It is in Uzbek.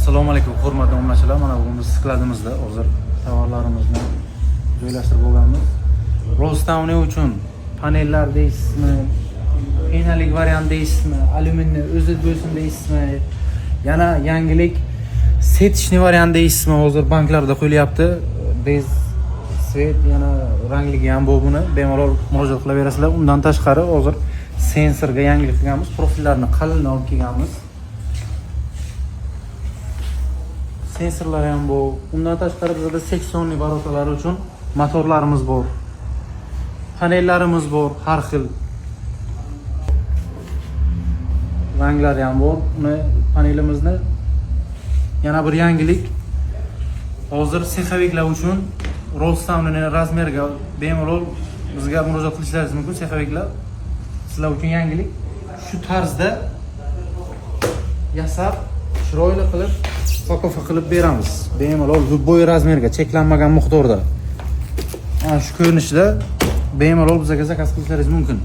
Assalomu alaykum, hurmatli obunachilar. Mana bugun biz skladimizda hozir tovarlarimizni joylashtirib bo'lganmiz. Rostowni uchun panellar deysizmi, penalik variant deysizmi, alyuminni o'zi bo'lsin deysizmi, yana yangilik сеточный variant deysizmi, hozir banklarda qo'yilyapti. Без цвет, yana rangligi ham bor, buni bemalol murojaat qilaverasizlar. Undan tashqari hozir sensorga yangilik qilganmiz, profillarni qalinini olib kelganmiz. Sensorlar ham bor. Undan tashqari bizada секционный ворота lar uchun motorlarimiz bor. Panellarimiz bor, har xil ranglari ham bor. Uni panelimizni yana bir yangilik, hozir сеховик lar uchun Rollstownini размер ga bemalol bizga murojaat qilishlaringiz mumkin. Сеховик lar, sizlar uchun yangilik, shu tarzda yasab, chiroyli qilib, упаковка qilib beramiz. Bemalol любой размер ga, cheklanmagan miqdorda. Mana shu ko'rinishda bemalol bizga заказ qilishlaringiz mumkin.